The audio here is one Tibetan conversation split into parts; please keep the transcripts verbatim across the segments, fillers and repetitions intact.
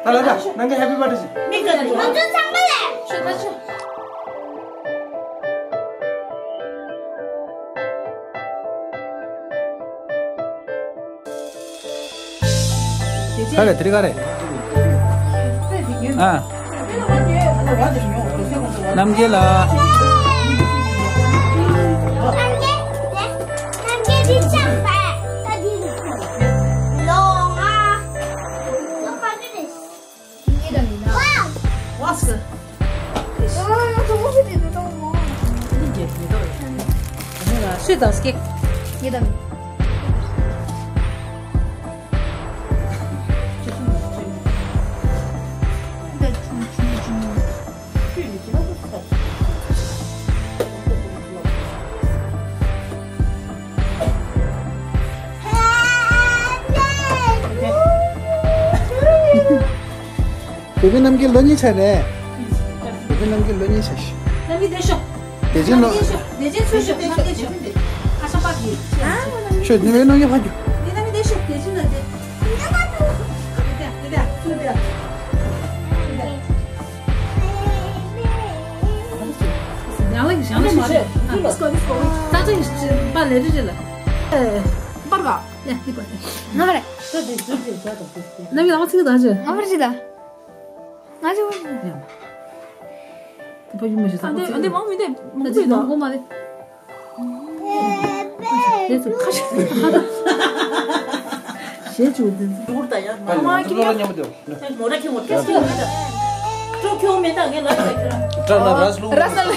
ད་ལ་ད་ནང་གི་ཧེ་པི་བར་ཐི་ཌེ་ཞིག་མིག་ག་ལ་ང་ཚོ་ཚང་མ་ལ་ཤོད་ད་ཤོད། ག་རེ་དེ་རིང་ག་རེ། ཨ། རྣམ་རྒྱལ་ལགས། ཤོད་དང་སྐད། ཉེ་དམ། བོད་པའི་རྣམ་རྒྱལ་ལོ་གཉིས་ཆགས་རེད། བོད་པའི་རྣམ་རྒྱལ་ལོ་གཉིས་ཆགས་ཤག་རྣམ་རྒྱལ་བསྡད་ཤོག་དེ་རྗེས་ལོ། རྣམ་རྒྱལ་བསྡད་ཤོག་དེ་རྗེས་ཚུར་ཤོག་རྣམ་རྒྱལ་ཤོག་ཨ་ཤ་པ་གི་ཤོད་ནི་བའི་རྣམ་རྒྱལ་ཕ་རྒྱུ། དེ་རྣམ་རྒྱལ་བསྡད་ཤོག་དེ་རྗེས་ལ་དེ། དེ་དེ་དེ་ཚུར་དེ། ཡང་ལ་ཡང་ལ་མ་རེད། ད་ཚོད་ཡིན་པ་ལས་རེད་རེད་ལ། པར་ག་ཡ་འདི་པར་དེ། ང་མ་རེད། ད་དེ་ཚུར་དེ་ཚུར་དང་དེ་དེ། རྣམ་རྒྱལ་ལ་མ་ཚིག་གི་ད་ཆོད། ང་མ་རེད་ད། ང་ཅི་བ་ཡིན། དེ་པ་ཡུམ་མ་ཞིག་ཨ་འདི་ཨ་འདི་མང་མི་འདི་མང་ད་ཅི་མི་འདུག་མང་གོ་མ་རེད། དེ་ཚོ་ཁ་ཤས་ཁ་ད་ཞེས་བྱུང་དེ་ཚོ། འདུག་ད་ཡ་མ་མ་ཁྱི་མོ་མོ་ར་ཁྱི་མོ་ཁྱི་ཁྱི་མོ་ད་ཁྱི་ཁྱི་མོ་མེད་ད་ངས་ལབ་ཡོད་ཁྱི་ར། ཏྲ་ལ་ར་སླུ་ར་ས་ལ་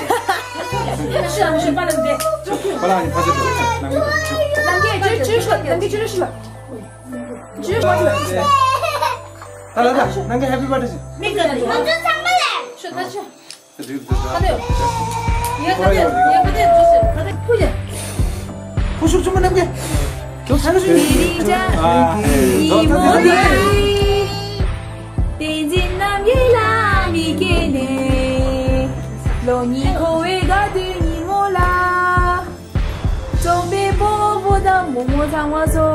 ཤི་ར་མི་ཤི་པ་ལ་འདི་ཁྱི་ཁྱི་མོ། པ་ལ་ཡི་ཕ་ཚེ་ལ་ནང་གི་ལམ་གྱི་ཅུ་ཅུ་ཤི་ལ་ལམ་གྱི་ཅུ་ཅུ་ཤི་ལ། ད་ལ་ད་ནང་གི་ཧེ་པི་བར་ཐི་ཌེ་ཞིག་མིག་ག་ལ་ཡོད། ང་ཚོ་ཚང་མ་ལ། ཤོད་ད་ཤོད། ད་དུས་དུས་ད་ཁ་ད་ཡོད། ཡ་ཁ་ད་ཡོད། ཡ་ཁ་ད་ཡོད། ཁ་ད་ཕུ་ཡ། ཕུ་ཤུགས་ཆུང་མ་ནམ་གི། ཁྱོད་ས་ནས་ཤུགས་ཆུང་། ཨ་ཧེ། ཉི་མོ་འདི། བསྟན་འཛིན་རྣམ་རྒྱལ་ལ་མི་སྐྱེ་ནས། ལོ་གཉིས་འཁོར་བའི་དགའ་སྟོན་ཉིན་མོ་ལ། རྩོམ་པའི་སྤོ་བོ་དང་བུ་མོ་ཚང་མ་ཚོ།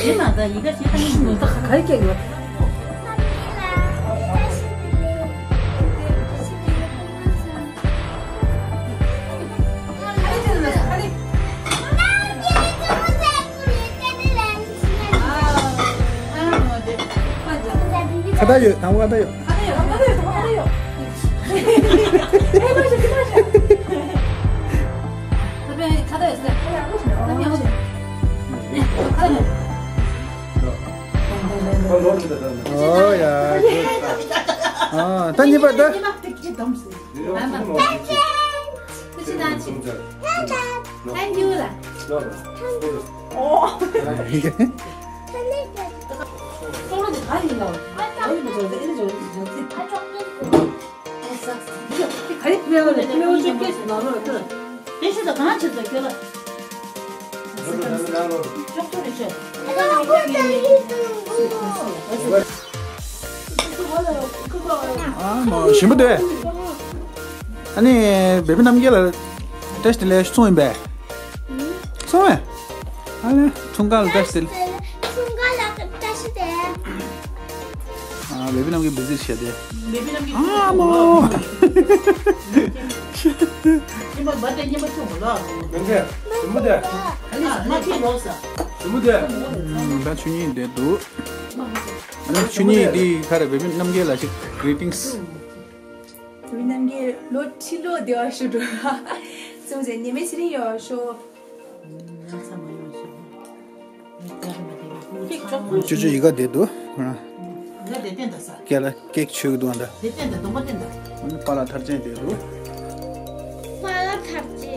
ཡིན་ན་ད་ཡི་ག་ཞིག་ད་ཡིན་ནོ་ད་ག་ག་ཡི་སྐད་ཡོད། ཁ་ད་ཡོད། དང་པོ་ཁ་ད་ཡོད། ཁ་ད་ཡོད། ཁ་ད་ཡོད། ཁ་ད་ཡོད། ཨེ་མ་ཤི་ཁ་ད་ཤི། ད་པའི་ཁ་ད་ཡོད་ཟེར། ད་པའི་ཁ་ད་ཡོད། ཨོ་ཡ། ཨ་ད་གཉིས་པ་ད། གཉིས་པ་ཏིག་ཅི་དམ་སྲི། མ་མ། ཏིག་ཅི་དམ་སྲི། Thank you ལ། ཨོ། ཁོང་ལ་ད་ཡིན་ལ། ཨ་ཡིན་ལ་ཨ་ཡིན་ལ། ག་རེ་ཕུལ་བ་ལ་ཕུལ་བ་ཅོག་སྐད་སུ་ལ་རོ་ལ་ཁྱོད་ལ། དེ་ཤོད་ད་གང་བྱེད་ད་ཁྱོད་ལ། ཅོག་ཅོག་རེ་ཤོད། ཨ་མ་ཞིམ་པོ་དེ། ཨ་ནི་བེ་བི་རྣམ་རྒྱལ་ལ་བཀྲ་ཤིས་བདེ་ལེགས་སོང་ཡིན་པས། སོང་བས། ཨ་ལེ་འཁྲུངས་སྐར་ལ་བཀྲ་ཤིས་བདེ་ལེགས། འཁྲུངས་སྐར་ལ་བཀྲ་ཤིས་བདེ་ལེགས། ཨ་བེ་བི་རྣམ་རྒྱལ་བི་ཛི་བྱས་ཏེ། བེ་བི་རྣམ་རྒྱལ་ཨ་མོ། ཉི་མ་བར་དེ་ཉི་མ་ཆུང་མོ་ལ། ཡོང་གི། ཞིམ་པོ་དེ། ཨ་ལེ་མ་ཁྱེད་ལོག་ས། ཞིམ་པོ་དེ། ད་ཆུ་གཉིས་བསྡད་འདུག་ཨ་ཆུ་གཉིས་འདི་ག་རེ་བེ་བི་རྣམ་རྒྱལ་ལ་ཞིག་གི་རི་ཊིང་སི། བེ་བི་རྣམ་རྒྱལ་ལོ་ཁྲི་ལོ་བདེ་བ་ཞུ་འགྲོ། ཙུང་ཟེར་ཉི་མའི་ཚེ་རིང་ཡོད་ཤོ། ཅོ་ཅོ་ཡི་ག་བསྡད་འདུག་ཁོ་རང་། ཡི་ག་བསྡད་བསྟན་ད་ས། སྐེ་ལ་ཀེག་མཆོད་ཀྱི་འདུག་ཨ་འདྲ། བསྡད་བསྟན་ད་གདོང་པ་བསྟན་ད། ཨ་ནི་པཱ་ལགས་ཐར་ཅན་བསྡད་འདུག་པཱ་ལགས་ཐར་ཅན།